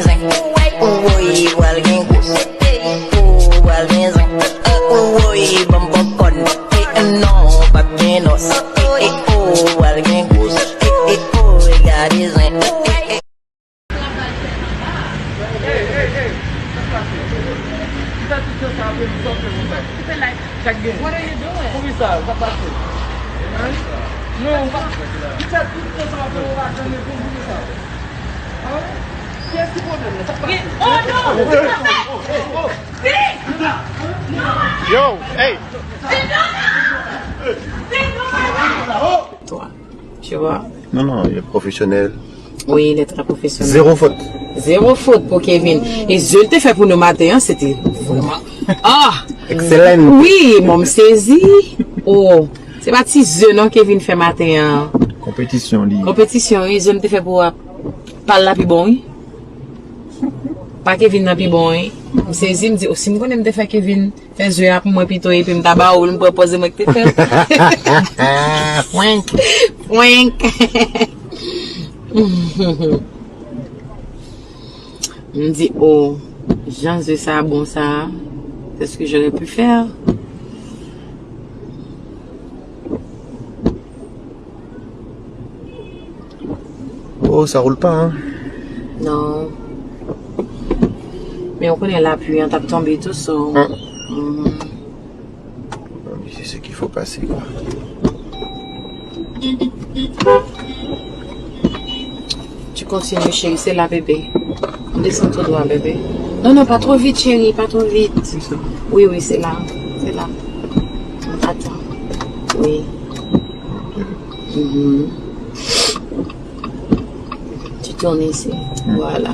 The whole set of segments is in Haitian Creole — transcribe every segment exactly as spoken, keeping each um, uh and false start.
Zen. Woy, pral gen gwo. Woy, pral gen zen. Woy, ban m popcorn. Non, p ap gen nòs. Woy, pral gen gwo. Woy, gade zen. Hey, hey, hey, sa k pase? Ki fè tout jan sa apre nou, sa w fè konsa? Sa k gen? Poukisa? Sa k pase? Hein? Non, ou pa, ki fè tout jan sa apre nou, ou pa janm reponn poukisa? Hein? Kiyès ki pwoblèm nan? Sa k pase? Oh, non! Hey, hey, hey, oh, hey, oh. Yo, hey! Twa. Tu vois? Non, non, il est professionnel. Oui, il est très professionnel. Zéro faute. Zéro faute pou Kevin. E je l te fè pou nou maten an, se te vrèman. Ah! Excellent. Wi, bon, m sezi. Oh, se pa ti je non Kevin fè maten an. Konpetisyon li. Konpetisyon, wi, je l te fè pou, euh, pa l la pi bon, wi. Pa Kevin nan pi bon, wi. M sezi, m di, oh, si m konnen m te fè Kevin fè je a pou mwen pito, epi m ta ba ou l, m pran pòz mwen ki te fè l. Prank. Prank. M di, oh, jan je sa bon sa, c'est ce que j'aurais pu faire. Oh, ça roule pas, hein? Non. Men ou konnen lapli an t ap tonbe tou, so. Hum. Mhm. Bon, mais c'est ce qu'il faut passer, quoi. Tu continues, chérie, c'est là, bébé. On descend tout droit, bébé. Non, non, pas trop vite, chérie, pas trop vite. C'est ça. Oui, oui, c'est là, c'est là. Attends. Oui. Mhm. Tu tournes ici. Voilà.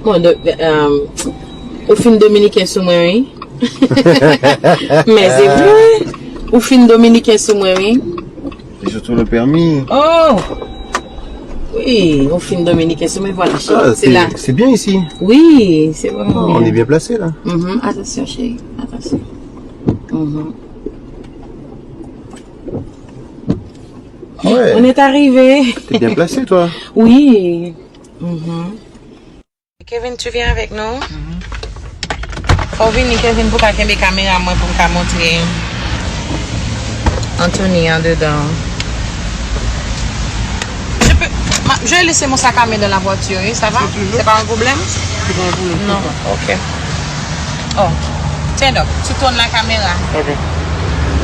Bon, donk, euh, ou fin dominiken sou mwen, wi. Men se vre. Ou fin dominiken sou mwen, wi. Et surtout le permis. Oh! Wi, ou fin dominiken sou mwen, voilà, chérie. Ah, c'est là. C'est bien ici. Wi, se vrèman byen. On est bien placé là. Mhm, atansion, chérie, atansion. Mhm. Ouais. On est arrivé. T'es bien placé, toi. Wi. Mhm. Kevin, tu viens avec nous? Mhm. Fò w vini, Kevin, pou w ka kenbe kamera mwen pou m ka montre Anthony andedan. Je peux, ma, je vais laisser mon sac à main dans la voiture, oui, ça va? Si tu veux. C'est pas un problème? C'est pas un problème, non. Ok. Oh, turn up. Tu tournes la caméra. Ok.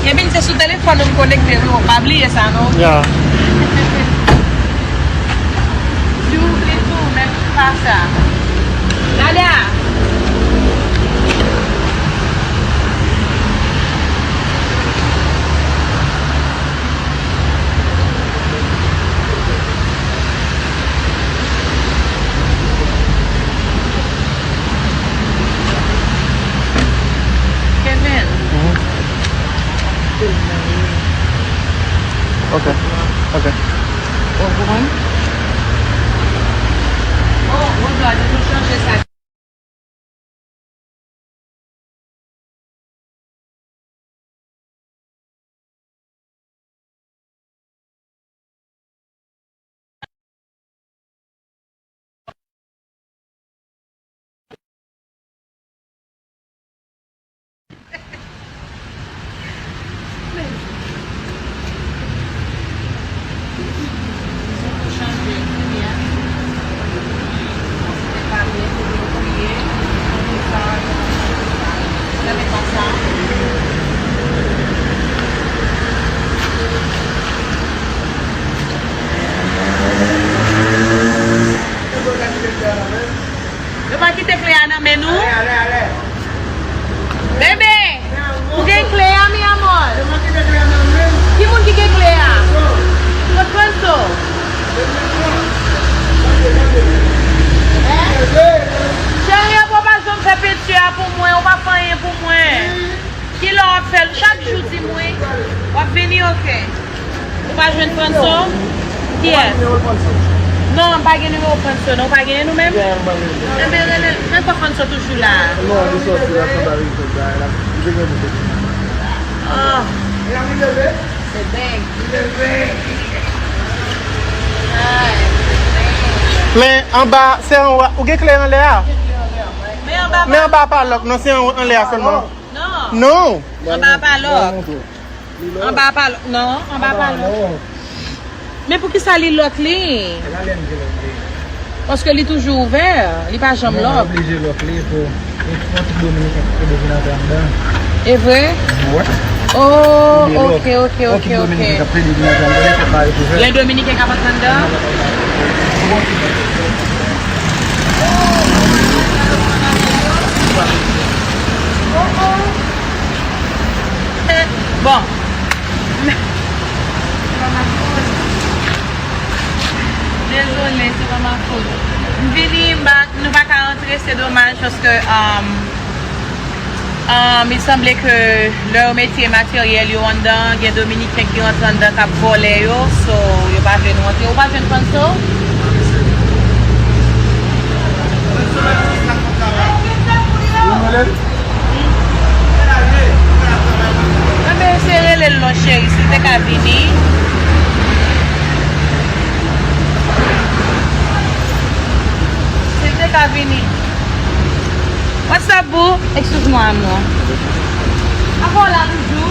Kevin, se sou telefòn ou m konekte, wi, pa bliye sa, non? Ya. Si w vle tou, men pa sa. Gade a. Kevin. Mhm. Ok. Ok. Ou konprann? Oh, ou dwa di nou chanje sa. Yo pa kite kle a nan men nou? Bebe, ou gen kle a, mi amor? Ki moun ki gen kle a? Kot Franso? Cheri, ou pa janm fè penti a pou mwen, ou pa fè anyen pou mwen. Kilè w ap fè l? Chak jou di m wi. W ap vini, ok. Ou pa jwenn Franso? Kiyès? Non, m pa gen nimewo Franso, non. Ou pa genyen nou menm? Enben, rele l. Men fò Franso toujou la a. Oh. Se bèk. Ay, se bèk. Men anba, se anwa. Ou gen kle anlè a? Men anba pa lòk, non, se an-, anlè a sèlman. Non. Non. Anba pa lòk. Anba pa lòk. Non, anba pa lòk. Men poukisa li lòk li? Paske li toujou ouvè, li pa janm lòk. Oblije lòk li pou, pou tout Dominiken ki plede vin antre anndan. E vre? Wi. Oh, ok, ok, ok, ok. Tout Dominiken k ap plede vin antre anndan, se pa yo ki fè. Lè Dominiken k ap antre anndan? Bon. Dezole, se pa ma fot. M vini, m pa, nou pa ka rantre, se domaj, paske, um, um, il sanble ke lè yo mete materyèl yo anndan, gen Dominiken ki rantre anndan k ap vòlè yo, so yo pa vle nou rantre. Ou pa jwenn Fanso? Enben, se rele l non, cheri, si l te ka vini. Si l te ka vini. What's up, boo? Excuse-moi, amor. Apa w la toujou?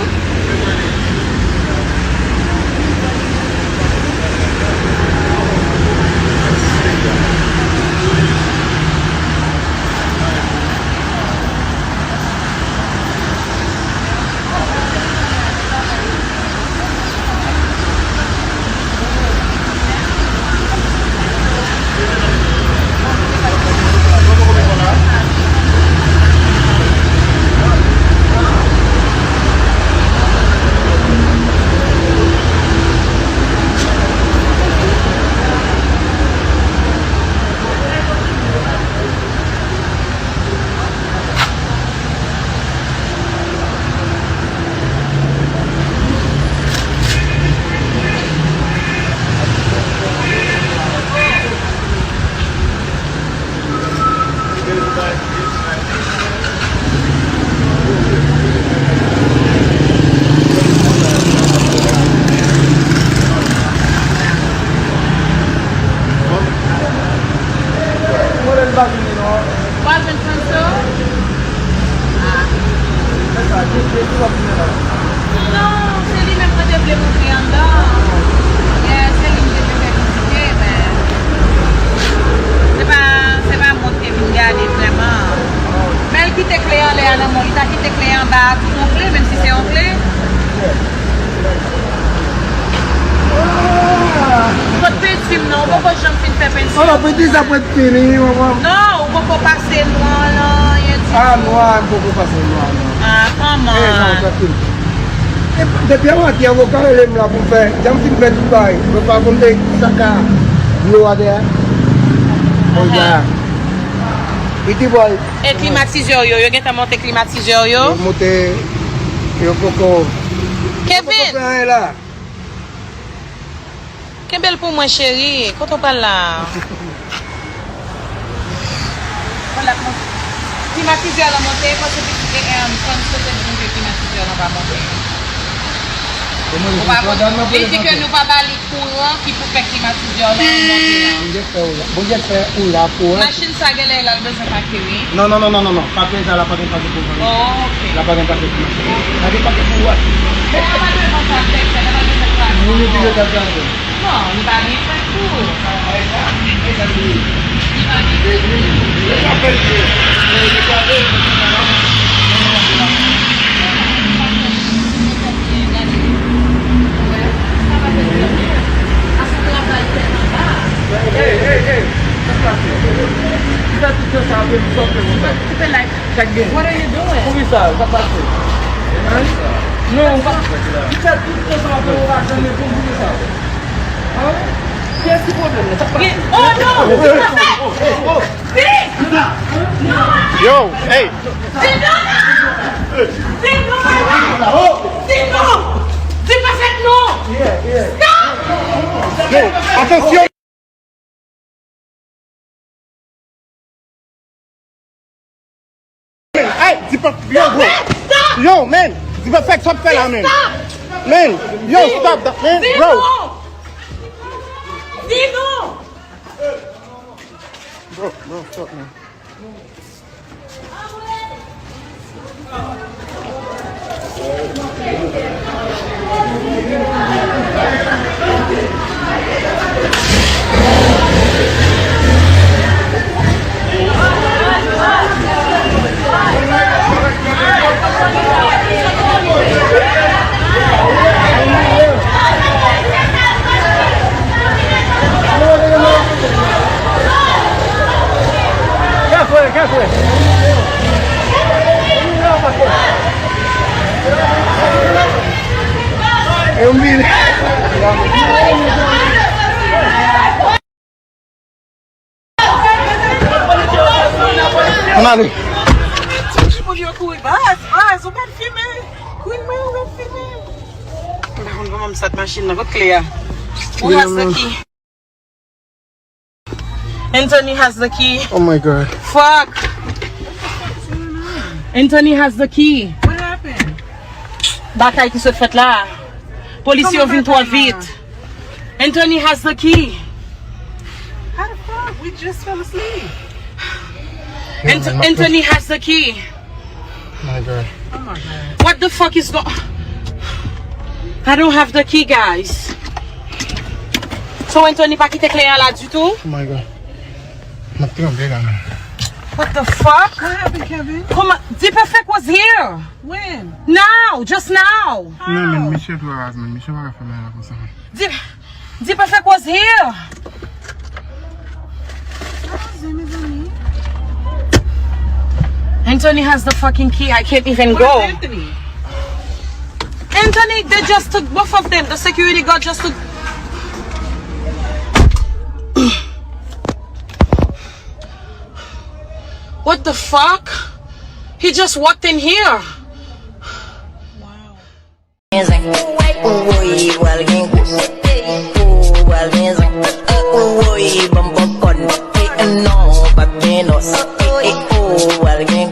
Mwen menm pa vini non. Ou pa jwenn Fanso? Ah. Non, se li menm mwen te vle montre anndan. Yeah, se li m te vle fè vizite, men se pa, se pa mwen k te vin gade vrèman. Men l kite kle anlè a nan men w, li ta kite kle anba a tou, yon kle, menm si se yon kle. Kot penti m nan, ou poko janm fin fè penti. Oh, penti sa pwèt fini, manman. Non, ou poko pase nwa lan, anyen ditou. Ah, nwa, m poko pase nwa, non. Ah, kòman? Eh, non, trankil. E, depi avantyè, avoka rele m la pou m fè, jan m fin fè tout bagay. Mwen pa konn te sa ka dlo a dèyè. Bon, ya. Piti bòy. E klimatizè yo, yo gentan monte klimatizè yo? Yo monte, yo poko, yo poko fè anyen la. Kenbe l pou mwen, cheri. Kote w pral la? Klimatizè lan monte, paske pitit, e, e, Fanso te di m ke klimatizè lan pa monte. Ou pa konn? Li di ke nou pa ba li kouran ki pou fè klimatizè lan monte an. Bondye fè ou la. Bondye fè ou la pou. Machin sa genlè l al bezwen pake, wi. Non, non, non, non, non, non. Pake sa la, pa gen pake pou ou. Oh, ok. La pa gen pake pou ou. La gen pake pou ou. Bon, la pa gen konsa, tèt, la pa gen tèt la. Moun yo ki yo ta gade. Non, li pa gen fèt tou. Li pa gen fèt tou. Hey, hey, hey, sa k pase? Ki fè tout tan sa apre m sòt konsa? Koupe live. Sa k gen? What are you doing? Poukisa? Sa k pase? Hein? Non, ou pa, ki fè tout tan sa apre ou pa janm reponn poukisa? Hein? Kiyès ki pwoblèm nan? Sa k pase? Oh, non! Oh, oh, oh, oh, oh. Yo, hey! Di non! Di non! Di non! Di pa fèt non! Stop! Yo, atansyon! Hey, di pa, yo, bro. Stop! Yo, man, di pa fèk sa w ap fè la, man. Stop! Man, yo, stop that, man, bro. Di non! Di non! Bro, bro, stop, man. Ann ale. Moun yo kouri, baz, baz, ou mèt filme. Queen mwen, ou mèt filme. M pa konn kòman m sot machin nan, kot kle a? Who has the key? Anthony has the key. Oh my God. Fuck. Anthony has the key. What happened? Batay ki sot fèt la. Polis yo vin twò vit. Anthony has the key. How the fuck? We just fell asleep. Anthony has the key. My God. Oh my God. What the fuck is go- I don't have the key, guys. So Anthony pa kite kle a la ditou? Oh my God. M ap tranble la, man. What the fuck? What happened, Kevin? Kòman? D-Perfect was here. When? Now, just now. How? Non, men misye twò raz, man. Misye pa ka fè bagay la konsa, man. D-, D-Perfect was here. Anthony has the fucking key. I can't even go. Anthony, they just took both of them. The security guard just took. What the fuck? He just walked in here. Wow. Gen zen. Ou woy, pral gen gwo. Ou pral gen zen. Ou woy, ban m pòpkòn. Non, pa gen nòs. Ou pral gen